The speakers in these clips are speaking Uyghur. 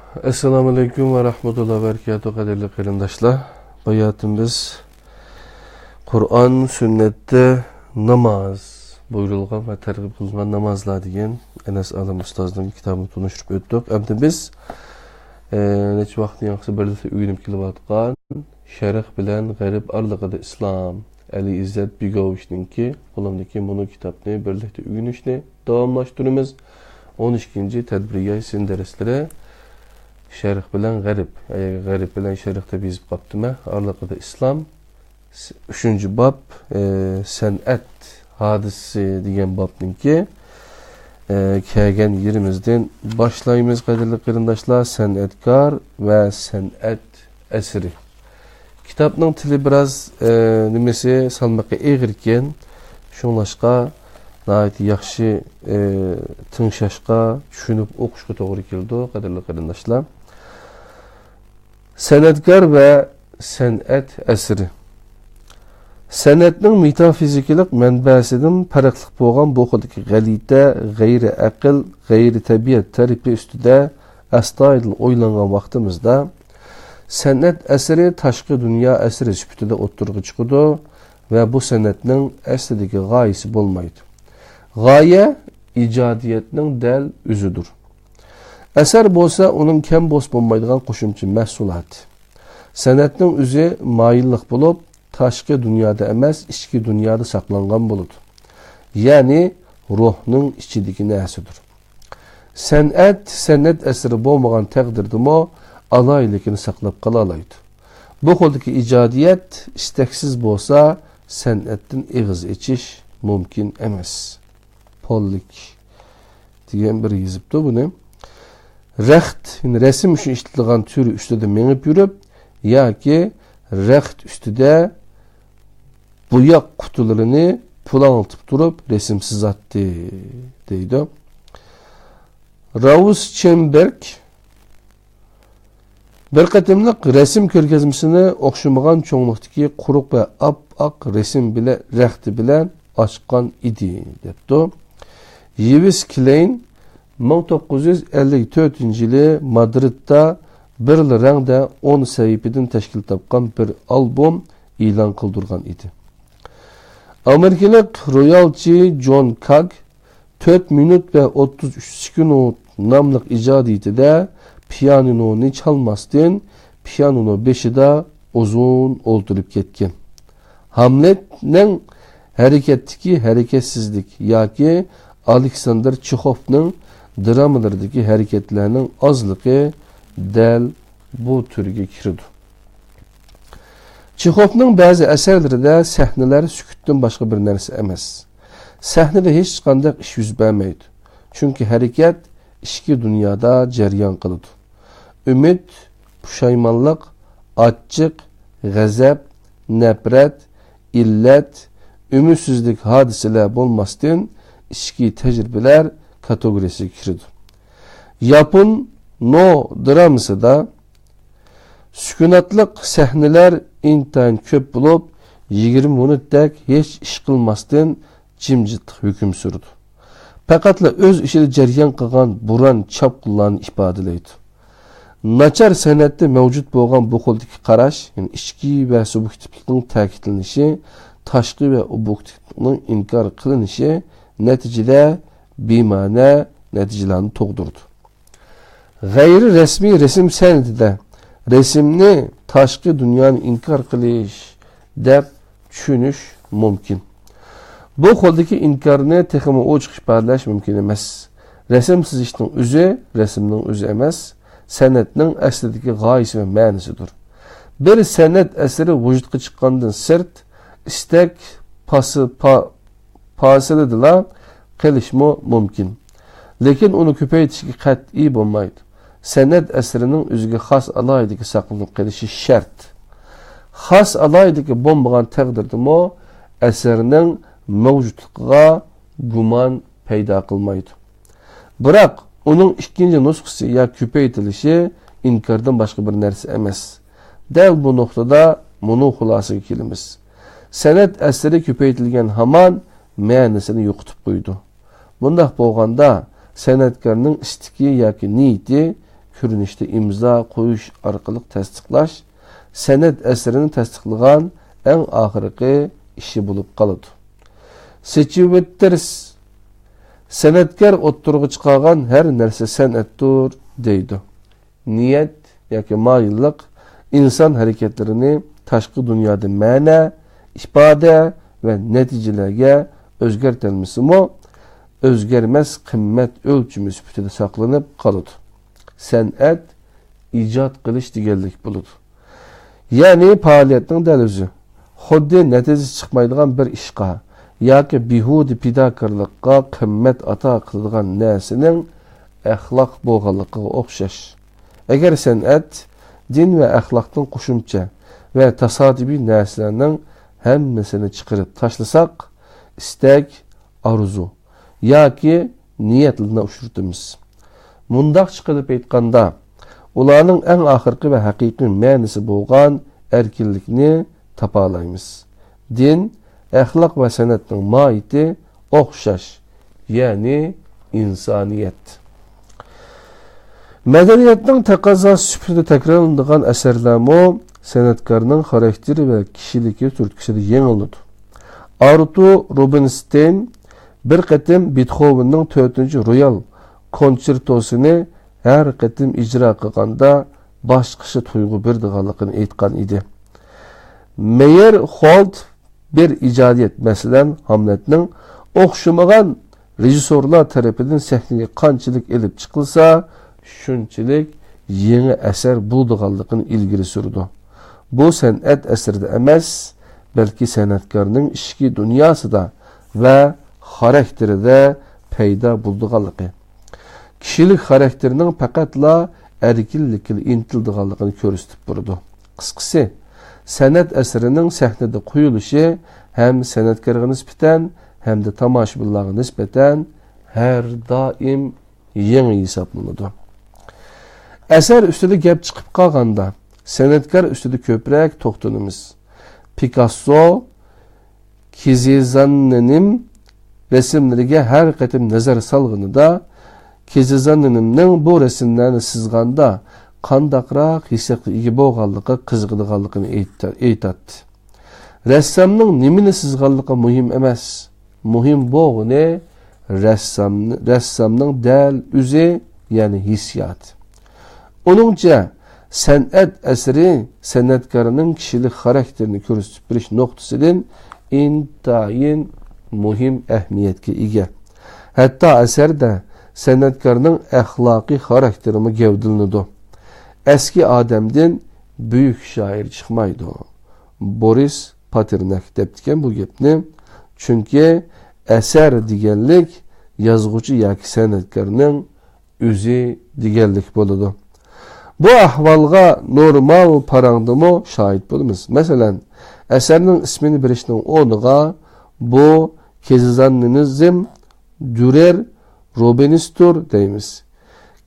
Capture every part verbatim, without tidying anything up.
ئەسسالامۇ ئەلەيكۇم ۋە رەھمەتۇللاھى ۋە بەرىكاتۇھ، قەدىرلىك قېرىنداشلار. باياتىن بىز قۇرئان، سۈننەتتە ناماز بۇيرۇلغان ۋە تەرغىب قىلىنغان نامازلار دېگەن ئەنەس ئالىم ئۇستازنىڭ كىتابىنى تونۇشتۇرۇپ ئۆتتۇق. ئەمدى بىز، ئە، نەچچە ۋاقىتتىن ياقىسى بىرلىكتە ئۆگىنىپ كېلىۋاتقان شەرق بىلەن غەرب ئارىلىقىدا ئىسلام، ئەلى ئىززەت بېگوۋىچنىڭكى قولۇمدىكى مۇنۇ كىتابنى بىرلىكتە ئۆگىنىشنى داۋاملاشتۇرىمىز. ئون ئىككىنچى تەدبىرىي ياي سىن دەرسلىرى شەرق بىلەن غەرب، ئەگەر غەرب بىلەن شەرق دەپ يېزىپ قاپتىمەن، ئارىلىقىدا ئىسلام، ئۈچىنچى باب، ئى، سەنئەت ھادىسىسى دېگەن بابنىڭكى، ئى، كەلگەن يېرىمىزدىن باشلايمىز، قەدىرلىك قېرىنداشلار. سەنئەتكار ۋە سەنئەت ئەسىرى. كىتابنىڭ تىلى بىراز، ئى، نېمىسى، سالمىقى ئېغىركەن. شۇڭلاشقا ناھايىتى ياخشى، ئى، تىڭشاشقا، چۈشىنىپ ئوقۇشقا توغرا كېلىدۇ، قەدىرلىك قېرىنداشلار. سەنئەتكار ۋە سەنئەت ئەسىرى. سەنئەتنىڭ مېتافىزىكىلىق مەنبەسىدىن پەرقلىق بولغان بۇ خىلدىكى غەلىتە، غەيرىي ئەقىل، غەيرىي تەبىئەت تەرىپى ئۈستىدە ئەستايىدىل ئويلانغان ۋاقتىمىزدا، سەنئەت ئەسىرى تاشقى دۇنيا ئەسىرى سۈپىتىدە ئوتتۇرىغا چىقىدۇ ۋە بۇ سەنئەتنىڭ ئەسلىدىكى غايىسى بولمايدۇ. غايە ئىجادىيەتنىڭ دەل ئۆزىدۇر. ئەسەر بولسا ئۇنىڭ كەم بولسا بولمايدىغان قوشۇمچە مەھسۇلاتى. سەنئەتنىڭ ئۆزى مايىللىق بولۇپ، تاشقى دۇنيادا ئەمەس، ئىچكى دۇنيادا ساقلانغان بولىدۇ. يەنى روھنىڭ ئىچىدىكى نەرسىدۇر. سەنئەت، سەنئەت ئەسىرى بولمىغان تەقدىردىمۇ ئالاھىدىلىكىنى ساقلاپ قالالايدۇ. بۇ خىلدىكى ئىجادىيەت ئىستەكسىز بولسا، سەنئەتتىن ئېغىز ئېچىش مۇمكىن ئەمەس. پوللىك دېگەن بىر يېزىپتۇ بۇنى. رەخت، يەنى رەسىم ئۈچۈن ئىشلىتىلىدىغان تۈرى ئۈستىدە مېڭىپ يۈرۈپ ياكى رەخت ئۈستىدە بوياق قۇتىلىرىنى پۇلاڭلىتىپ تۇرۇپ رەسىم سىزاتتى، دەيدۇ. راۋس چېمبېرگ بىر قېتىملىق رەسىم كۆرگەزمىسىنى ئوخشىمىغان چوڭلۇقتىكى قۇرۇق ۋە ئاپئاق رەسىم بىلە، رەختى بىلەن ئاچقان ئىدى، دەپتۇ. يىۋىس كلېين مىڭ توققۇز يۈز ئەللىك تۆتىنچى يىلى مادرىدتا بىرلا رەڭدە ئون سەھىپىدىن تەشكىل تاپقان بىر ئالبوم ئېلان قىلدۇرغان ئىدى. ئامېرىكىلىق رويالچى جون كاگ تۆت مىنۇت ۋە ئوتتۇز ئۈچ سېكۇنت ناملىق ئىجادىيىتىدە پىيانىنونى چالماستىن، پىيانىنو بېشىدا ئۇزۇن ئولتۇرۇپ كەتكەن. ھاملېتنىڭ ھەرىكەتتىكى ھەرىكەتسىزلىك ياكى ئالېكساندىر چېخوفنىڭ درامىلىرىدىكى ھەرىكەتلەرنىڭ ئازلىقى دەل بۇ تۈرگە كىرىدۇ. چېخوفنىڭ بەزى ئەسەرلىرىدە سەھنىلەر سۈكۈتتىن باشقا بىر نەرسە ئەمەس. سەھنىدە ھېچقانداق ئىش يۈز بەرمەيدۇ. چۈنكى ھەرىكەت ئىچكى دۇنيادا جەريان قىلىدۇ. ئۈمىد، پۇشايمانلىق، ئاچچىق، غەزەپ، نەپرەت، ئىللەت، ئۈمىدسىزلىك ھادىسىلەر بولماستىن، ئىچكى تەجرىبىلەر كاتېگورىيەسىگە كىرىدۇ. ياپون نو درامىسىدا سۈكۈناتلىق سەھنىلەر ئىنتايىن كۆپ بولۇپ، يىگىرمە مىنۇتتەك ھېچ ئىش قىلماستىن، جىمجىتلىق ھۆكۈم سۈرىدۇ. پەقەتلا ئۆز ئىچىدە جەريان قىلغان بوران چاپقۇنلارنى ئىپادىلەيدۇ. ناچار سەنئەتتە مەۋجۇت بولغان بۇ خىلدىكى قاراش، يەنى ئىچكى ۋە سۇبيېكتىپلىقنىڭ تەكىتلىنىشى، تاشقى ۋە ئوبيېكتىپلىقنىڭ ئىنكار قىلىنىشى نەتىجىدە بىمەنە نەتىجىلەرنى تۇغدۇرىدۇ. غەيرىي رەسمىي رەسىم سەنئىتىدە رەسىمنى تاشقى دۇنيانى ئىنكار قىلىش دەپ چۈشىنىش مۇمكىن. بۇ خىلدىكى ئىنكارنى تېخىمۇ ئوچۇق ئىپادىلەش مۇمكىن ئەمەس. رەسىم سىزىشنىڭ ئۆزى رەسىمنىڭ ئۆزى ئەمەس، سەنئەتنىڭ ئەسلىدىكى غايىسى ۋە مەنىسىدۇر. بىر سەنئەت ئەسىرى ۋۇجۇدقا چىققاندىن سىرت، ئىستەك پاسى-، پا-، پاسىلىدىلا قىلىشمۇ مۇمكىن. لېكىن ئۇنى كۆپەيتىشكە قەتئىي بولمايدۇ. سەنئەت ئەسىرىنىڭ ئۆزىگە خاس ئالاھىدىلىكى ساقلىنىپ قېلىشى شەرت. خاس ئالاھىدىلىكى بولمىغان تەقدىردىمۇ ئەسەرنىڭ مەۋجۇتلۇقىغا گۇمان پەيدا قىلمايدۇ. بىراق، ئۇنىڭ ئىككىنچى نۇسخىسى يا كۆپەيتىلىشى ئىنكاردىن باشقا بىر نەرسە ئەمەس. دەل بۇ نۇقتىدا مۇنۇ خۇلاسىگە كېلىمىز. سەنئەت ئەسىرى كۆپەيتىلگەن ھامان مەنىسىنى يوقىتىپ قويىدۇ. بۇنداق بولغاندا، سەنئەتكارنىڭ ئىستىكى ياكى نىيىتى كۆرۈنۈشتە ئىمزا قويۇش ئارقىلىق تەستىقلاش سەنئەت ئەسىرىنى تەستىقلىغان ئەڭ ئاخىرقى ئىشى بولۇپ قالىدۇ. سېچىۋېتتېرس، سەنئەتكار ئوتتۇرىغا چىقارغان ھەر نەرسە سەنئەتتۇر، دەيدۇ. نىيەت ياكى مايىللىق ئىنسان ھەرىكەتلىرىنى تاشقى دۇنيادا مەنە، ئىپادە ۋە نەتىجىلەرگە ئۆزگەرتەلمىسىمۇ، ئۆزگەرمەس قىممەت ئۆلچىمى سۈپىتىدە ساقلىنىپ قالىدۇ. سەنئەت ئىجاد قىلىش دېگەنلىك بولىدۇ. يەنى پائالىيەتنىڭ دەل ئۆزى. خۇددى نەتىجىسى چىقمايدىغان بىر ئىشقا ياكى بىھۇدە پىداكارلىققا قىممەت ئاتا قىلىدىغان نەرسىنىڭ ئەخلاق بولغانلىقىغا ئوخشاش. ئەگەر سەنئەت دىن ۋە ئەخلاقتىن قوشۇمچە ۋە تاسادىپىي نەرسىلەرنىڭ ھەممىسىنى چىقىرىپ تاشلىساق، ئىستەك، ئارزۇ ياكى نىيەتلىرىنى ئۇچرىتىمىز. مۇنداقچە قىلىپ ئېيتقاندا، ئۇلارنىڭ ئەڭ ئاخىرقى ۋە ھەقىقىي مەنىسى بولغان ئەركىنلىكنى تاپالايمىز. دىن، ئەخلاق ۋە سەنئەتنىڭ ماھىيىتى ئوخشاش، يەنى ئىنسانىيەت. مەدەنىيەتنىڭ تەقەززاسى سۈپىتىدە تەكرارلىنىدىغان ئەسەرلەرمۇ سەنئەتكارنىڭ خاراكتېرى ۋە كىشىلىكى تۈرتكىسىدە يېڭىلىنىدۇ. ئارتۇر رۇبىنستېين بىر قېتىم بېتخوۋېننىڭ تۆتىنچى رويال كونچېرتوسىنى ھەر قېتىم ئىجرا قىلغاندا باشقىچە تۇيغۇ بېرىدىغانلىقىنى ئېيتقان ئىدى. مېيېرخولد بىر ئىجادىيەت، مەسىلەن، ھاملېتنىڭ ئوخشىمىغان رېژىسسورلار تەرىپىدىن سەھنىگە قانچىلىك ئېلىپ چىقىلسا، شۇنچىلىك يېڭى ئەسەر بولىدىغانلىقىنى ئىلگىرى سۈرىدۇ. بۇ سەنئەت ئەسىرىدە ئەمەس، بەلكى سەنئەتكارنىڭ ئىچكى دۇنياسىدا ۋە خاراكتېرىدە پەيدا بولىدىغانلىقى، كىشىلىك خاراكتېرنىڭ پەقەتلا ئەركىنلىككىلا ئىنتىلىدىغانلىقىنى كۆرسىتىپ بېرىدۇ. قىسقىسى، سەنئەت ئەسىرىنىڭ سەھنىدە قويۇلۇشى ھەم سەنئەتكارغا نىسبەتەن، ھەمدە تاماشىبىنلارغا نىسبەتەن ھەر دائىم يېڭى ھېسابلىنىدۇ. ئەسەر ئۈستىدە گەپ چىقىپ قالغاندا، سەنئەتكار ئۈستىدە كۆپرەك توختىلىمىز. پىكاسسو كېزېزاننېنىم رەسىملىرىگە ھەر قېتىم نەزەر سالغىنىدا، كېزېزاننېنىمنىڭ بۇ رەسىملەرنى سىزغاندا قانداقراق ھېسسىياتقا ئىگە بولغانلىقىغا قىزىقىدىغانلىقىنى ئېيت-، ئېيتاتتى. رەسسامنىڭ نېمىنى سىزغانلىقى مۇھىم ئەمەس. مۇھىم بولغىنى رەسسامنى، رەسسامنىڭ دەل ئۆزى، يەنى ھېسسىياتى. ئۇنىڭچە، سەنئەت ئەسىرى سەنئەتكارنىڭ كىشىلىك خاراكتېرىنى كۆرسىتىپ بېرىش نۇقتىسىدىن ئىنتايىن مۇھىم ئەھمىيەتكە ئىگە. ھەتتا ئەسەردە سەنئەتكارنىڭ ئەخلاقىي خاراكتېرىمۇ گەۋدىلىنىدۇ. ئەسكى ئادەمدىن بۈيۈك شائىر چىقمايدۇ. بورىس پاتېرنەك دەپتىكەن بۇ گەپنى. چۈنكى ئەسەر دېگەنلىك يازغۇچى ياكى سەنئەتكارنىڭ ئۆزى دېگەنلىك بولىدۇ. بۇ ئەھۋالغا نورمال پاراڭدىمۇ شاھىت بولىمىز. مەسىلەن، ئەسەرنىڭ ئىسمىنى بېرىشنىڭ ئورنىغا بۇ كېزىزاننىزم، دۈرەر، روبىنستۇر دەيمىز.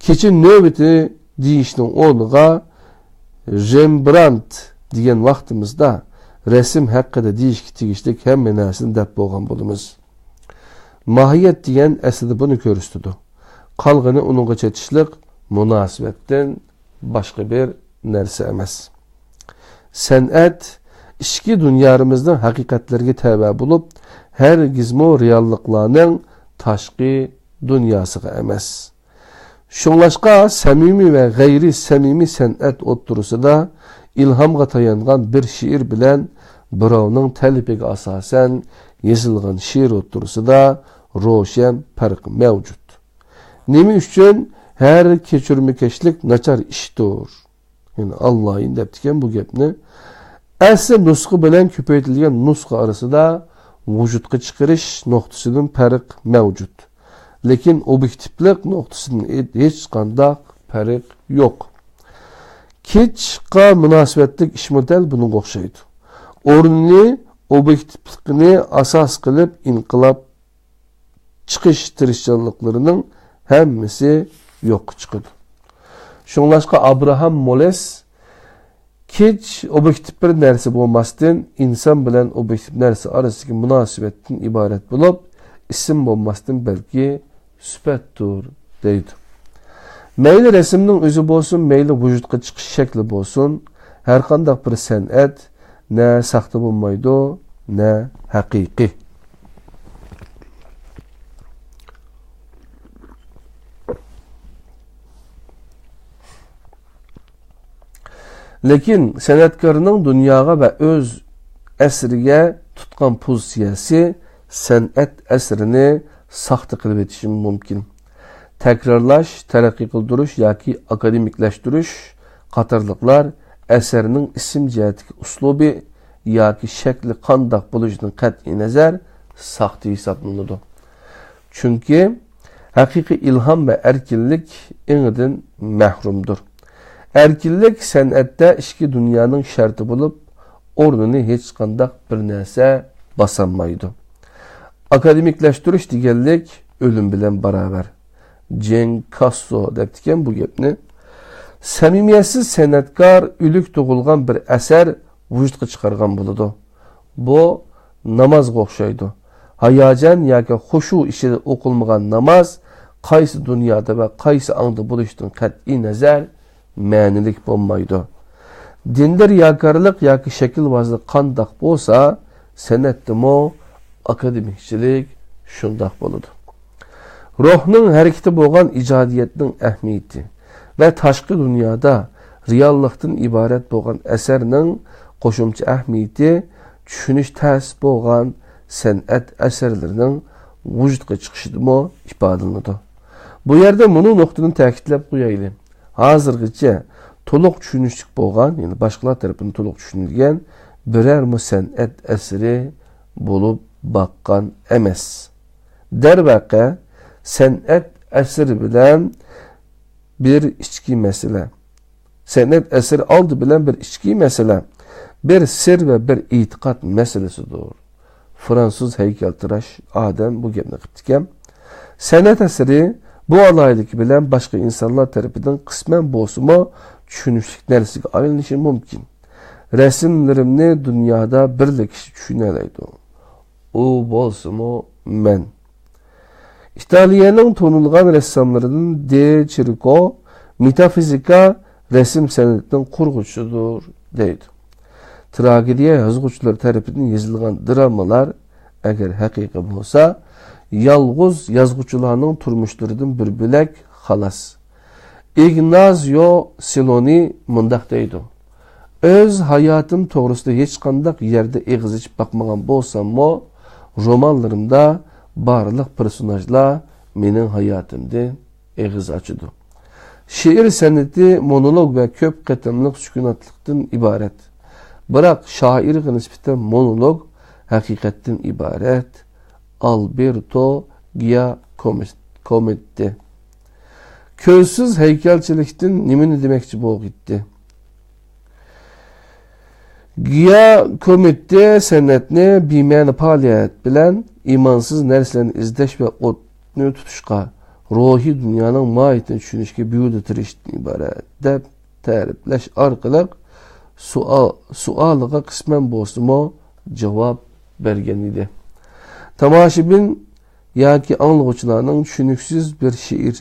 كېچە نۆۋىتى دېيىشنىڭ ئورنىغا رېمبرانت دېگەن ۋاقتىمىزدا رەسىم ھەققىدە دېيىشكە تېگىشلىك ھەممە نەرسىنى دەپ بولغان بولىمىز. ماھىيەت دېگەن ئەسلىدە بۇنى كۆرسىتىدۇ. قالغىنى ئۇنىڭغا چېتىشلىق مۇناسىۋەتتىن باشقا بىر نەرسە ئەمەس. سەنئەت ئىچكى دۇنيامىزنىڭ ھەقىقەتلىرىگە تەۋە بولۇپ، ھەرگىزمۇ رېئاللىقلارنىڭ تاشقى دۇنياسىغا ئەمەس. شۇڭلاشقا، سەمىمىي ۋە غەيرىي سەمىمىي سەنئەت ئوتتۇرىسىدا ئىلھامغا تايانغان بىر شېئىر بىلەن بىراۋنىڭ تەلىپىگە ئاساسەن يېزىلغان شېئىر ئوتتۇرىسىدا روشەن پەرق مەۋجۇت. نېمە ئۈچۈن ھەر كەچۈرمىكەشلىك ناچار ئىشتۇر؟ يەنى ئاللايىن دەپتىكەن بۇ گەپنى. ئەسلى نۇسخا بىلەن كۆپەيتىلگەن نۇسخا ئارىسىدا ۋۇجۇدقا چىقىرىش نۇقتىسىدىن پەرق مەۋجۇت. لېكىن ئوبيېكتىپلىق نۇقتىسىدىن ھېچقانداق پەرق يوق. كىچىكقا مۇناسىۋەتلىك ئىشمۇ دەل بۇنىڭغا ئوخشايدۇ. ئورنىنى ئوبيېكتىپلىقنى ئاساس قىلىپ ئىنقىلاب چىقىش تىرىشچانلىقلىرىنىڭ ھەممىسى يوققا چىقىدۇ. شۇڭلاشقا ئابراھام مولېس كىچ ئوبيېكتىپ بىر نەرسە بولماستىن، ئىنسان بىلەن ئوبيېكتىپ نەرسە ئارىسىدىكى مۇناسىۋەتتىن ئىبارەت بولۇپ، ئىسىم بولماستىن، بەلكى سۈپەتتۇر، دەيدۇ. مەيلى رەسىمنىڭ ئۆزى بولسۇن، مەيلى ۋۇجۇدقا چىقىش شەكلى بولسۇن، ھەرقانداق بىر سەنئەت نە ساختا بولمايدۇ، نە ھەقىقىي. لېكىن سەنئەتكارنىڭ دۇنياغا ۋە ئۆز ئەسىرىگە تۇتقان پوزىتسىيەسى سەنئەت ئەسىرىنى ساختا قىلىۋېتىشى مۇمكىن. تەكرارلاش، تەرەققىي قىلدۇرۇش ياكى ئاكادېمىكلەشتۈرۈش قاتارلىقلار ئەسەرنىڭ ئىسىم جەھەتتىكى ئۇسلۇبى ياكى شەكلى قانداق بولۇشىدىن قەتئىينەزەر ساختا ھېسابلىنىدۇ. چۈنكى ھەقىقىي ئىلھام ۋە ئەركىنلىك ئېڭىدىن مەھرۇمدۇر. ئەركىنلىك سەنئەتتە ئىچكى دۇنيانىڭ شەرتى بولۇپ، ئورنىنى ھېچقانداق بىر نەرسە باسالمايدۇ. ئاكادېمىكلەشتۈرۈش دېگەنلىك ئۆلۈم بىلەن باراۋەر. جېن كاسسو دەپتىكەن بۇ گەپنى. سەمىمىيەتسىز سەنئەتكار ئۆلۈك تۇغۇلغان بىر ئەسەر ۋۇجۇدقا چىقارغان بولىدۇ. بۇ نامازغا ئوخشايدۇ. ھاياجان ياكى خۇشۇ ئىچىدە ئوقۇلمىغان ناماز قايسى دۇنيادا ۋە قايسى ئاڭدا بولۇشىدىن قەتئىينەزەر، مەنىلىك بولمايدۇ. دىندىن رىياكارلىق ياكى شەكىلۋازلىق قانداق بولسا، سەنئەتتىمۇ ئاكادېمىكچىلىك شۇنداق بولىدۇ. روھنىڭ ھەرىكىتى بولغان ئىجادىيەتنىڭ ئەھمىيىتى ۋە تاشقى دۇنيادا رېئاللىقتىن ئىبارەت بولغان ئەسەرنىڭ قوشۇمچە ئەھمىيىتى چۈشىنىش تەس بولغان سەنئەت ئەسەرلىرىنىڭ ۋۇجۇدقا چىقىشىدىمۇ ئىپادىلىنىدۇ. بۇ يەردە مۇنۇ نۇقتىنى تەكىتلەپ قويايلى. ھازىرغىچە تولۇق چۈشىنىشلىك بولغان، يەنى باشقىلار تەرىپىدىن تولۇق چۈشىنىلگەن بىرەرمۇ سەنئەت ئەسىرى بولۇپ باققان ئەمەس. دەرۋەقە، سەنئەت ئەسىرى بىلەن بىر ئىچكى مەسىلە. سەنئەت ئەسىرى ئالدى بىلەن بىر ئىچكى مەسىلە، بىر سىر ۋە بىر ئېتىقاد مەسىلىسىدۇر. فرانسۇز ھەيكەلتىراش ئادەم بۇ گەپنى قىپتىكەن. سەنئەت ئەسىرى بۇ ئالاھىدىلىكى بىلەن باشقا ئىنسانلار تەرىپىدىن قىسمەن بولسىمۇ چۈشىنىشلىك نەرسىگە ئايلىنىشى مۇمكىن. رەسىملىرىمنى دۇنيادا بىرلا كىشى چۈشىنەلەيدۇ. ئۇ بولسىمۇ مەن. ئىتالىيەنىڭ تونۇلغان رەسساملىرىدىن دې چىركو مېتافىزىكا رەسىم سەنئىتىنىڭ قۇرغۇچىسىدۇر دەيدۇ. تراگېدىيە يازغۇچىلىرى تەرىپىدىن يېزىلغان درامىلار ئەگەر ھەقىقىي بولسا، يالغۇز يازغۇچىلارنىڭ تۇرمۇشلىرىدىن بىر بۆلەك خالاس. ئىگنازيو سىلونى مۇنداق دەيدۇ: ئۆز ھاياتىم توغرىسىدا ھېچقانداق يەردە ئېغىز ئېچىپ باقمىغان بولساممۇ، رومانلىرىمدا بارلىق پېرسوناژلار مېنىڭ ھاياتىمدىن ئېغىز ئاچىدۇ. شېئىر سەنئىتى مونولوگ ۋە كۆپ قېتىملىق سۈكۈناتلىقتىن ئىبارەت. بىراق شائىرغا نىسبەتەن مونولوگ ھەقىقەتتىن ئىبارەت. ئالبېرتو گىياكومېتتى. كۆزسىز ھەيكەلچىلىكتىن نېمىنى دېمەكچى بولغىيتتى؟ گىياكومېتتى سەنئەتنى بىمەنە پائالىيەت بىلەن ئىمانسىز نەرسىلەرنى ئىزدەش ۋە ئوتنى تۇتۇشقا، روھىي دۇنيانىڭ ماھىيىتىنى چۈشىنىشكە بىھۇدە تىرىشىشتىن ئىبارەت، دەپ تەرىپلەش ئارقىلىق سوئال، سوئالىغا قىسمەن بولسىمۇ جاۋاب بەرگەن ئىدى. تاماشىبىن ياكى ئاڭلىغۇچىلارنىڭ چۈشىنىكسىز بىر شېئىر،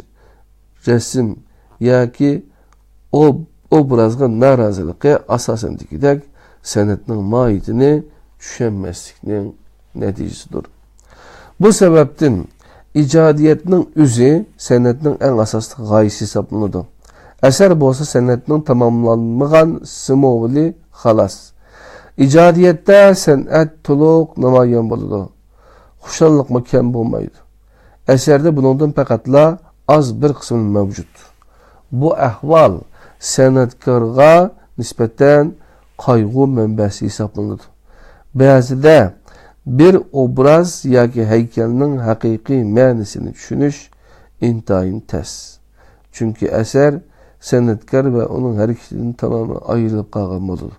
رەسىم ياكى ئوب-، ئوبرازغا نارازىلىقى ئاساسەن دېگۈدەك سەنئەتنىڭ ماھىيىتىنى چۈشەنمەسلىكنىڭ نەتىجىسىدۇر. بۇ سەۋەبتىن ئىجادىيەتنىڭ ئۆزى سەنئەتنىڭ ئەڭ ئاساسلىق غايىسى ھېسابلىنىدۇ. ئەسەر بولسا سەنئەتنىڭ تاماملانمىغان سىمۋولى خالاس. ئىجادىيەتتە سەنئەت تولۇق نامايان بولىدۇ. خۇشاللىقمۇ كەم بولمايدۇ. ئەسەردە بۇنىڭدىن پەقەتلا ئاز بىر قىسمى مەۋجۇت. بۇ ئەھۋال سەنئەتكارغا نىسبەتەن قايغۇ مەنبەسى ھېسابلىنىدۇ. بەزىدە بىر ئوبراز ياكى ھەيكەلنىڭ ھەقىقىي مەنىسىنى چۈشىنىش ئىنتايىن تەس. چۈنكى ئەسەر سەنئەتكار ۋە ئۇنىڭ ھەرىكىتىدىن تامامەن ئايرىلىپ قالغان بولىدۇ.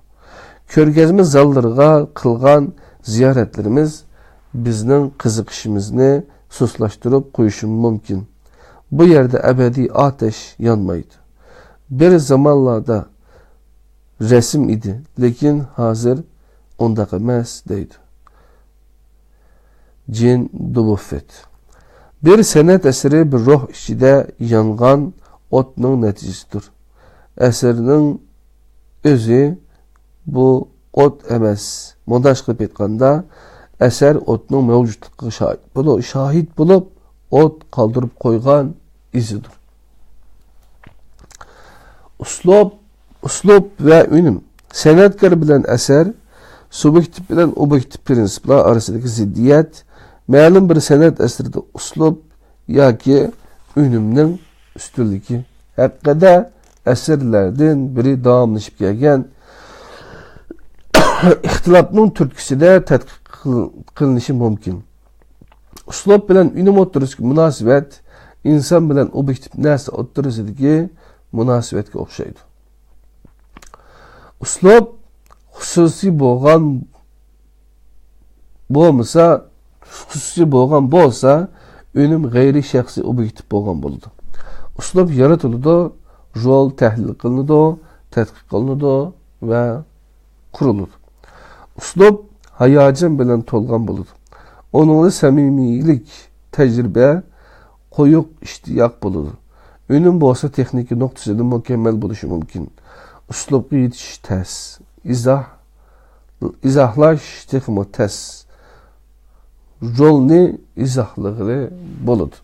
كۆرگەزمە زاللىرىغا قىلغان زىيارەتلىرىمىز بىزنىڭ قىزىقىشىمىزنى سۇسلاشتۇرۇپ قويۇشىمۇ مۇمكىن. بۇ يەردە ئەبەدىي ئاتەش يانمايدۇ. بىر زامانلاردا رەسىم ئىدى، لېكىن ھازىر ئۇنداق ئەمەس، دەيدۇ جېن دۇبۇففېت. بىر سەنئەت ئەسىرى بىر روھ ئىچىدە يانغان ئوتنىڭ نەتىجىسىدۇر. ئەسەرنىڭ ئۆزى بۇ ئوت ئەمەس. مۇنداق قىلىپ ئېيتقاندا، ئەسەر ئوتنىڭ مەۋجۇتلۇقىغا شاھىت بولۇ-، شاھىت بولۇپ، ئوت قالدۇرۇپ قويغان ئىزىدۇر. ئۇسلۇب، ئۇسلۇب ۋە ئۈنۈم. سەنئەتكار بىلەن ئەسەر، سۇبيېكتىپ بىلەن ئوبيېكتىپ پىرىنسىپلار ئارىسىدىكى زىددىيەت، مەلۇم بىر سەنئەت ئەسىرىدە ئۇسلۇب ياكى ئۈنۈمنىڭ ئۈستۈنلۈكى ھەققىدە ئەسىرلەردىن بېرى داۋاملىشىپ كەلگەن ئىختىلاپنىڭ تۈرتكىسىدە تەتقىق قىل-، قىلىنىشى مۇمكىن. ئۇسلۇب بىلەن ئۈنۈم ئوتتۇرىسىدىكى مۇناسىۋەت ئىنسان بىلەن ئوبيېكتىپ نەرسە ئوتتۇرىسىدىكى مۇناسىۋەتكە ئوخشايدۇ. ئۇسلۇب خۇسۇسىي بولغان بولمىسا، خۇسۇسىي بولغان بولسا، ئۈنۈم غەيرىي شەخسىي ئوبيېكتىپ بولغان بولىدۇ. ئۇسلۇب يارىتىلىدۇ، رول تەھلىل قىلىنىدۇ، تەتقىق قىلىنىدۇ ۋە قۇرۇلىدۇ. ئۇسلۇب ھاياجان بىلەن تولغان بولىدۇ. ئۇنىڭدا سەمىمىيلىك، تەجرىبە، قويۇق ئىشتىياق بولىدۇ. ئۈنۈم بولسا تېخنىكا نۇقتىسىدىن مۇكەممەل بولۇشى مۇمكىن. ئۇسلۇبقا يېتىش تەس. ئىزاھ، ئىزاھلاش تېخىمۇ تەس. رولنى ئىزاھلىغىلى بولىدۇ.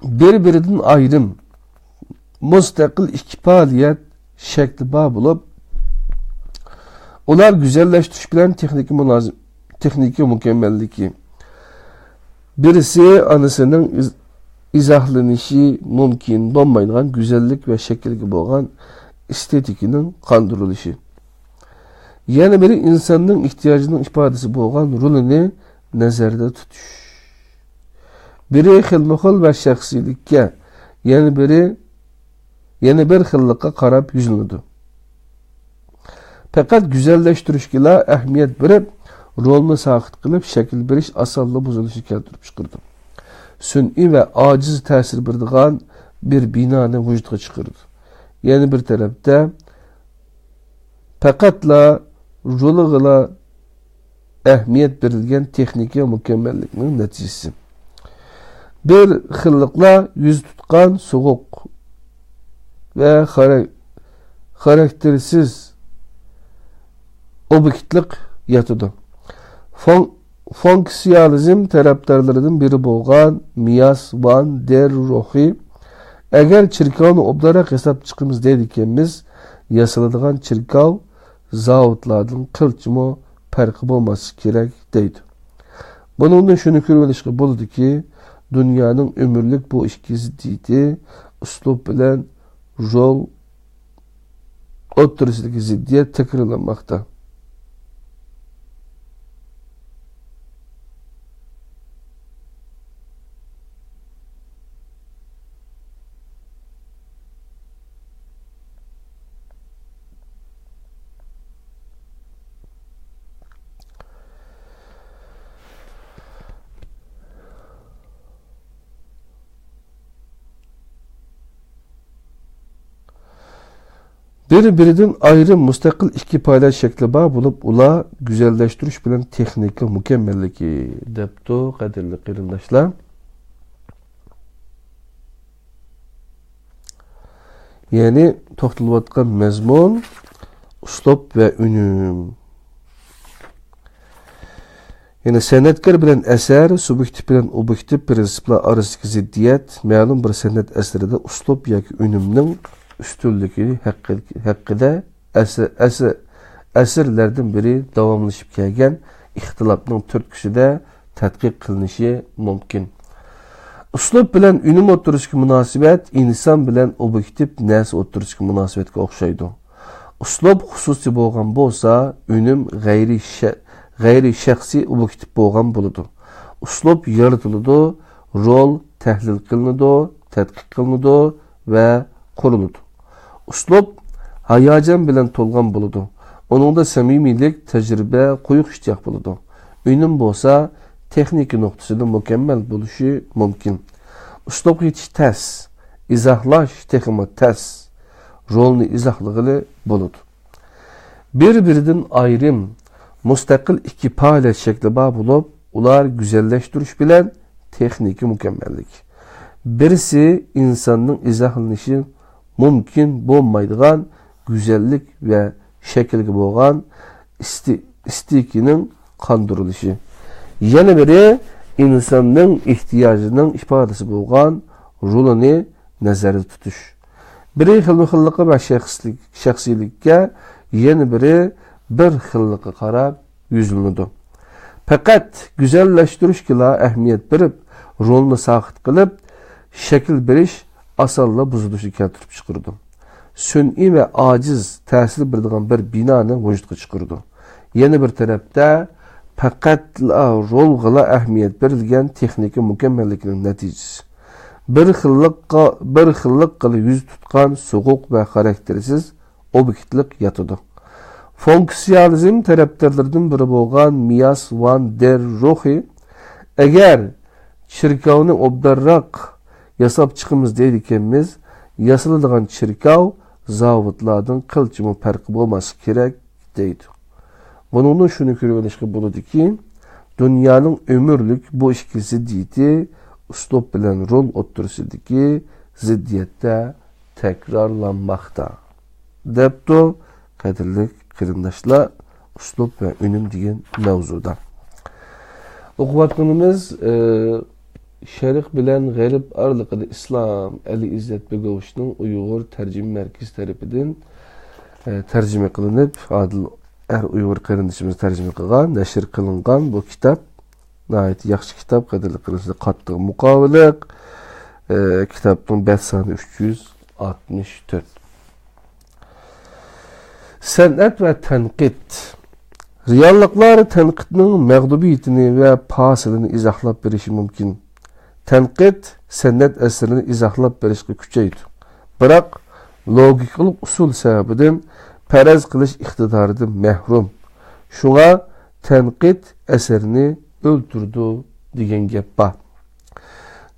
بىر-بىرىدىن ئايرىم، مۇستەقىل ئىككى پائالىيەت شەكلى بار بولۇپ، ئۇلار گۈزەللەشتۈرۈش بىلەن تېخنىكا مۇلازىم-، تېخنىكا مۇكەممەللىكى. بىرسى ئانىسىنىڭ ئىز-، ئىزاھلىنىشى مۇمكىن بولمايدىغان گۈزەللىك ۋە شەكىلگە بولغان ئېستېتىكىنىڭ قاندۇرۇلۇشى. يەنە بىرى ئىنساننىڭ ئېھتىياجىنىڭ ئىپادىسى بولغان رولىنى نەزەردە تۇتۇش. بىرى خىلمۇخىل ۋە شەخسىيلىككە، يەنە بىرى، يەنە بىر خىللىققا قاراپ يۈزلىنىدۇ. پەقەت گۈزەللەشتۈرۈشكىلا ئەھمىيەت بېرىپ، رولنى ساقىت قىلىپ، شەكىل بېرىش ئاسانلا بۇزۇلۇشىنى كەلتۈرۈپ چىقىرىدۇ. سۈنئىي ۋە ئاجىز تەسىر بېرىدىغان بىر بىنانى ۋۇجۇدقا چىقىرىدۇ. يەنە بىر تەرەپتە، پەقەتلا رولىغىلا ئەھمىيەت بېرىلگەن تېخنىكا مۇكەممەللىكنىڭ نەتىجىسى. بىر خىللىقلار يۈز تۇتقان سوغۇق ۋە خارا-، خاراكتېرسىز ئوبيېكتلىق ياتىدۇ. فۇن-، فۇنكسىيالىزم تەرەپدارلىرىدىن بىرى بولغان مىياس ۋان دېر روخې، ئەگەر چېركاۋنى ئوبدانراق ياساپ چىقىمىز دەيدىكەنمىز، ياسىلىدىغان چېركاۋ زاۋۇتلاردىن قىلچىمۇ پەرقى بولماسلىقى كېرەك، دەيدۇ. بۇنىڭدىن شۇنى كۆرۈۋېلىشقا بولىدۇكى، دۇنيانىڭ ئۆمۈرلۈك بۇ ئىككى زىددىيىتى، ئۇسلۇب بىلەن رول ئوتتۇرىسىدىكى زىددىيەت تەكرارلانماقتا. بىر-بىرىدىن ئايرىم مۇستەقىل ئىككى پائالىيەت شەكلى بار بولۇپ، ئۇلار گۈزەللەشتۈرۈش بىلەن تېخنىكا مۇكەممەللىكى، دەپتۇ، قەدىرلىك قېرىنداشلار. يەنى توختىلىۋاتقان مەزمۇن، ئۇسلۇب ۋە ئۈنۈم. يەنى سەنئەتكار بىلەن ئەسەر، سۇبيېكتىپ بىلەن ئوبيېكتىپ پىرىنسىپلار ئارىسىدىكى زىددىيەت، مەلۇم بىر سەنئەت ئەسىرىدە ئۇسلۇب ياكى ئۈنۈمنىڭ ئۈستۈنلۈكى ھەققى-، ھەققىدە ئەسە-، ئەسە-، ئەسىرلەردىن بېرى داۋاملىشىپ كەلگەن ئىختىلاپنىڭ تۈرتكىسىدە تەتقىق قىلىنىشى مۇمكىن. ئۇسلۇب بىلەن ئۈنۈم ئوتتۇرىسىدىكى مۇناسىۋەت ئىنسان بىلەن ئوبيېكتىپ نەرسە ئوتتۇرىسىدىكى مۇناسىۋەتكە ئوخشايدۇ. ئۇسلۇب خۇسۇسىي بولغان بولسا، ئۈنۈم غەيرىي شە-، غەيرىي شەخسىي ئوبيېكتىپ بولغان بولىدۇ. ئۇسلۇب يارىتىلىدۇ، رول تەھلىل قىلىنىدۇ، تەتقىق قىلىنىدۇ ۋە قۇرۇلىدۇ. ئۇسلۇب ھاياجان بىلەن تولغان بولىدۇ. ئۇنىڭدا سەمىمىيلىك، تەجرىبە، قويۇق ئىشتىياق بولىدۇ. ئۈنۈم بولسا تېخنىكا نۇقتىسىدىن مۇكەممەل بولۇشى مۇمكىن. ئۇسلۇبقا يېتىش تەس، ئىزاھلاش تېخىمۇ تەس. رولنى ئىزاھلىغىلى بولىدۇ. بىر-بىرىدىن ئايرىم، مۇستەقىل ئىككى پائالىيەت شەكلى بار بولۇپ، ئۇلار گۈزەللەشتۈرۈش بىلەن تېخنىكا مۇكەممەللىكى. بىرسى ئىنساننىڭ ئىزاھلىنىشى مۇمكىن بولمايدىغان گۈزەللىك ۋە شەكىلگە بولغان ئىستى-، ئىستىكىنىڭ قاندۇرۇلۇشى. يەنە بىرى ئىنساننىڭ ئېھتىياجىنىڭ ئىپادىسى بولغان رولىنى نەزەردە تۇتۇش. بىرى خىلمۇ خىللىقى ۋە شەخسلىك-، شەخسىيلىككە، يەنە بىرى بىر خىللىققا قاراپ يۈزلىنىدۇ. پەقەت گۈزەللەشتۈرۈشكىلا ئەھمىيەت بېرىپ، رولنى ساقىت قىلىپ، شەكىل بېرىش ئاسانلا بۇزۇلۇشنى كەلتۈرۈپ چىقىرىدۇ. سۈنئىي ۋە ئاجىز تەسىر بېرىدىغان بىر بىنانى ۋۇجۇدقا چىقىرىدۇ. يەنە بىر تەرەپتە، پەقەتلا رولغىلا ئەھمىيەت بېرىلگەن تېخنىكا مۇكەممەللىكىنىڭ نەتىجىسى. بىر خىللىققا، بىر خىللىققىلا يۈز تۇتقان سوغۇق ۋە خاراكتېرسىز ئوبيېكتلىق ياتىدۇ. فۇنكسىيالىزم تەرەپدارلىرىدىن بىرى بولغان مىياس ۋان دېر روخې، ئەگەر چېركاۋنى ئوبدانراق ياساپ چىقىمىز دەيدىكەنمىز، ياسىلىدىغان چېركاۋ زاۋۇتلاردىن قىلچىمۇ پەرقى بولماسلىقى كېرەك، دەيدۇ. بۇنىڭدىن شۇنى كۆرۈۋېلىشقا بولىدۇكى، دۇنيانىڭ ئۆمۈرلۈك بۇ ئىككى زىددىيىتى ئۇسلۇب بىلەن رول ئوتتۇرىسىدىكى زىددىيەتتە تەكرارلانماقتا، دەپتۇ. قەدىرلىك قېرىنداشلار، ئۇسلۇب ۋە ئۈنۈم دېگەن مەۋزۇدا ئوقۇۋاتقىنىمىز، ئى، شەرق بىلەن غەرب ئارىلىقىدا ئىسلام، ئەلى ئىززەت بېگوۋىچنىڭ ئۇيغۇر تەرجىمە مەركىزى تەرىپىدىن، ئى، تەرجىمە قىلىنىپ، ئادىل ئەر ئۇيغۇر قېرىندىشىمىز تەرجىمە قىلغان، نەشر قىلىنغان بۇ كىتاب ناھايىتى ياخشى كىتاب، قەدىرلىك قېرىنداشلار، قاتتىق مۇقاۋىلىق. ئى، كىتابنىڭ بەت سانى ئۈچ يۈز ئاتمىش تۆت. سەنئەت ۋە تەنقىد. رېئاللىقلار تەنقىدنىڭ مەغلۇبىيىتىنى ۋە پاسىلىنى ئىزاھلاپ بېرىشى مۇمكىن. تەنقىد سەنئەت ئەسىرىنى ئىزاھلاپ بېرىشقا كۈچەيدۇ. بىراق، لوگىكىلىق ئۇسۇل سەۋەبىدىن پەرەز قىلىش ئىقتىدارىدىن مەھرۇم. شۇڭا، تەنقىد ئەسەرنى ئۆلتۈرىدۇ، دېگەن گەپ بار.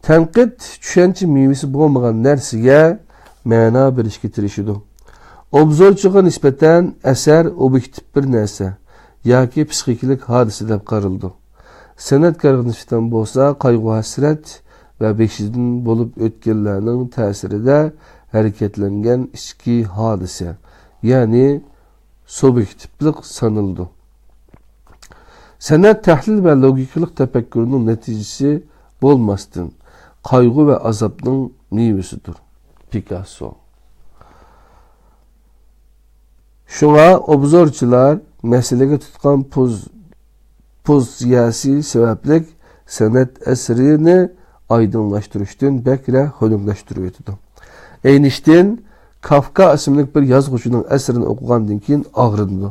تەنقىد چۈشەنچە مېۋىسى بولمىغان نەرسىگە مەنا بېرىشكە تىرىشىدۇ. ئوبزورچىغا نىسبەتەن ئەسەر ئوبيېكتىپ بىر نەرسە ياكى پسىخىكىلىق ھادىسە دەپ قارىلىدۇ. سەنئەتكارغا نىسبەتەن بولسا قايغۇ-ھەسرەت ۋە بېشىدىن بولۇپ ئۆتكەنلەرنىڭ تەسىرىدە ھەرىكەتلەنگەن ئىچكى ھادىسە، يەنى سۇبيېكتىپلىق سانىلىدۇ. سەنئەت تەھلىل ۋە لوگىكىلىق تەپەككۇرنىڭ نەتىجىسى بولماستىن، قايغۇ ۋە ئازابنىڭ مېۋىسىدۇر. پىكاسسو. شۇڭا ئوبزورچىلار مەسىلىگە تۇتقان پوز-، پوزىتسىيەسى سەۋەبلىك سەنئەت ئەسىرىنى ئايدىڭلاشتۇرۇشتىن بەكرەك خۇنۈكلەشتۈرۈۋېتىدۇ. ئەينىشتىن كافكا ئىسىملىك بىر يازغۇچىنىڭ ئەسىرىنى ئوقۇغاندىن كېيىن ئاغرىنىدۇ.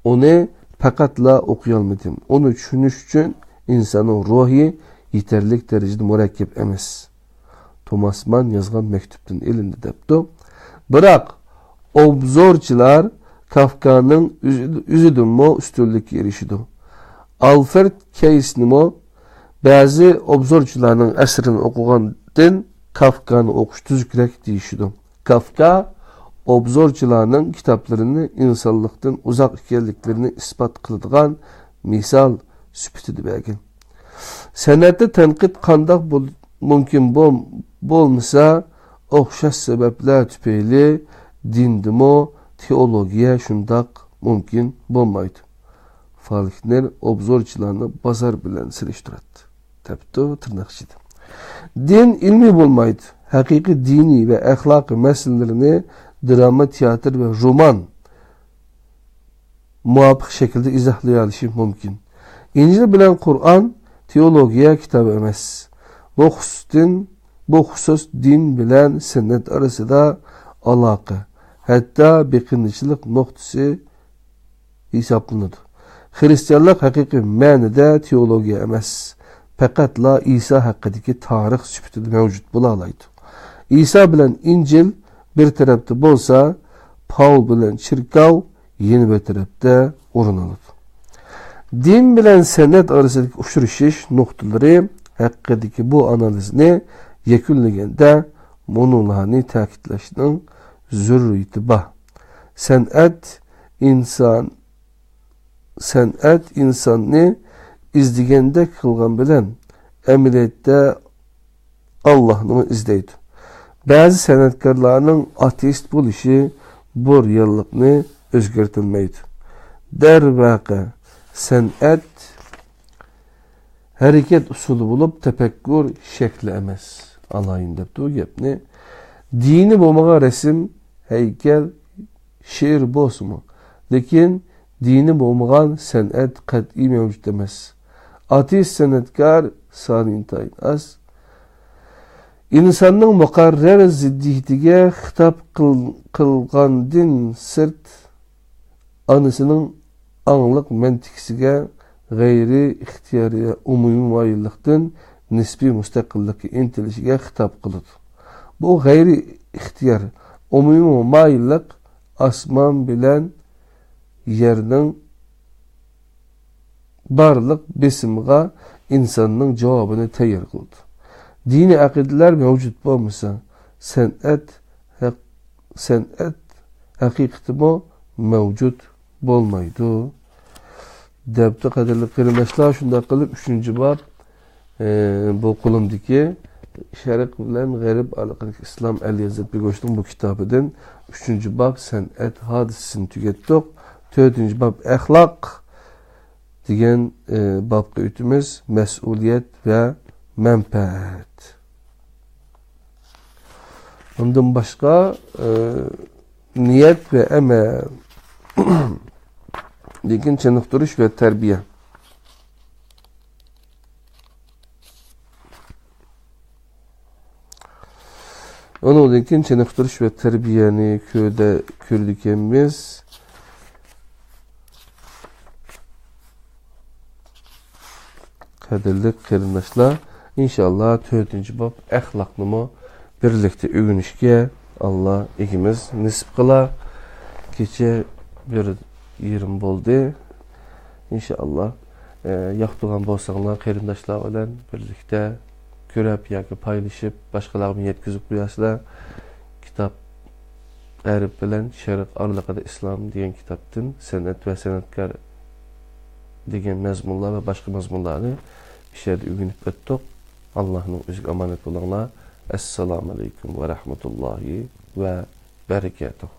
ئۇنى پەقەتلا ئوقۇيالمىدىم. ئۇنى چۈشىنىش ئۈچۈن ئىنساننىڭ روھى يېتەرلىك دەرىجىدە مۇرەككەپ ئەمەس. توماس مان يازغان مەكتۇپتىن ئېلىندى، دەپتۇ. بىراق، ئوبزورچىلار كافكانىڭ ئۆزى-، ئۆزىدىنمۇ ئۈستۈنلۈككە ئېرىشىدۇ. ئالفرېد كەيسنىمۇ بەزى ئوبزورچىلارنىڭ ئەسىرىنى ئوقۇغاندىن كافكانى ئوقۇش تۈزۈكرەك دېيىشىدۇ. كافكا ئوبزورچىلارنىڭ كىتابلىرىنى ئىنسانلىقتىن ئۇزاق ئىكەنلىكلىرىنى ئىسپات قىلىدىغان مىسال سۈپىتىدە بەرگەن. سەنئەتتە تەنقىد قانداق بول-، مۇمكىن بول-، بولمىسا، ئوخشاش سەۋەبلەر تۈپەيلى دىندىمۇ تېئولوگىيە شۇنداق مۇمكىن بولمايدۇ. فالكنېر ئوبزورچىلارنى بازار بىلەن سېلىشتۇراتتى، دەپتۇ تىرناق ئىچىدە. دىن ئىلمىي بولمايدۇ. ھەقىقىي دىنىي ۋە ئەخلاقىي مەسىلىلىرىنى دىراما، تىياتىر ۋە رومان مۇۋاپىق شەكىلدە ئىزاھلىيالىشى مۇمكىن. ئىنجىل بىلەن قۇرئان تېئولوگىيە كىتابى ئەمەس. بۇ خۇسۇستىن، بۇ خۇسۇس دىن بىلەن سەنئەت ئارىسىدا ئالاقە، ھەتتا بېقىندىچىلىق نۇقتىسى ھېسابلىنىدۇ. خىرىستىيانلىق ھەقىقىي مەنىدە تېئولوگىيە ئەمەس، پەقەتلا ئىسا ھەققىدىكى تارىخ سۈپىتىدە مەۋجۇت بولالايدۇ. ئىسا بىلەن ئىنجىل بىر تەرەپتە بولسا، پاۋل بىلەن چېركاۋ يەنە بىر تەرەپتە ئورۇن ئالىدۇ. دىن بىلەن سەنئەت ئارىسىدىكى ئۇچرىشىش نۇقتىلىرى ھەققىدىكى بۇ ئانالىزنى يەكۈنلىگەندە، مۇنۇلارنى تەكىتلەشنىڭ زۆرۈرىيىتى بار. سەنئەت ئىنسان، سەنئەت ئىنساننى ئىزدىگەندەك قىلغان بىلەن، ئەمەلىيەتتە ئاللاھنىمۇ ئىزدەيدۇ. بەزى سەنئەتكارلارنىڭ ئاتېئىست بولۇشى بۇ رېئاللىقنى ئۆزگەرتەلمەيدۇ. دەرۋەقە، سەنئەت ھەرىكەت ئۇسۇلى بولۇپ، تەپەككۇر شەكلى ئەمەس. ئالايىن دەپتۇ بۇ گەپنى. دىنى بولمىغان رەسىم، ھەيكەل، شېئىر بولسىمۇ، لېكىن دىنى بولمىغان سەنئەت قەتئىي مەۋجۇت ئەمەس. ئاتېئىست سەنئەتكار سانى ئىنتايىن ئاز. ئىنساننىڭ مۇقەررەر زىددىيىتىگە خىتاب قىل-، قىلغاندىن سىرت، ئانىسىنىڭ ئاڭلىق مەنتىكىسىگە غەيرىي ئىختىيارىي ئومۇمىي مايىللىقتىن نىسپىي مۇستەقىللىققا ئىنتىلىشىگە خىتاب قىلىدۇ. بۇ غەيرىي ئىختىيار ئومۇمىي مايىللىق ئاسمان بىلەن يەرنىڭ بارلىق بېسىمىغا ئىنساننىڭ جاۋابىنى تەييار قىلىدۇ. دىنىي ئەقىدىلەر مەۋجۇت بولمىسا، سەنئەت ھەق-، سەنئەت ھەقىقىتىمۇ مەۋجۇت بولمايدۇ. دەپتۇ، قەدىرلىك قېرىنداشلار، شۇنداق قىلىپ ئۈچىنچى باب، ئى، بۇ قولۇمدىكى شەرق بىلەن غەرب ئارىلىقىدىكى ئىسلام ئەلى ھەزرەت بېگوشنىڭ بۇ كىتابىدىن ئۈچىنچى باب سەنئەت ھادىسىسىنى تۈگەتتۇق. تۆتىنچى باب ئەخلاق دېگەن، ئى، بابقا ئۆتىمىز، مەسئۇلىيەت ۋە مەنپەئەت. ئۇندىن باشقا، ئى، نىيەت ۋە ئەمەل، لېكىن چېنىقتۇرۇش ۋە تەربىيە. ئۇنىڭدىن كېيىن چېنىقتۇرۇش ۋە تەربىيەنى كۆردى-، كۆرىدىكەنمىز. قەدىرلىك قېرىنداشلار، ئىنشاللا تۆتىنچى باب ئەخلاقنىمۇ بىرلىكتە ئۆگىنىشكە ئاللا ئىگىمىز نېسىپ قىلا. كېچە بىر يېرىم بولدى. ئىنشاللا، ئە، ياقتۇرغان بولساڭلار، قېرىنداشلار بىلەن بىرلىكتە كۆرۈپ ياكى پايلىشىپ، باشقىلارغا يەتكۈزۈپ قويارسىلەر. كىتاب غەرب بىلەن شەرق ئارىلىقىدا ئىسلام دېگەن كىتابتىن سەنئەت ۋە سەنئەتكار دېگەن مەزمۇنلار ۋە باشقا مەزمۇنلارنى بىر يەردە ئۆگىنىپ ئۆتتۇق. ئاللانىڭ ئۆزىگە ئامانەت بولۇڭلار. ئەسسالامۇ ئەلەيكۇم ۋە رەھمەتۇللاھى ۋە بەرىكاتۇھ.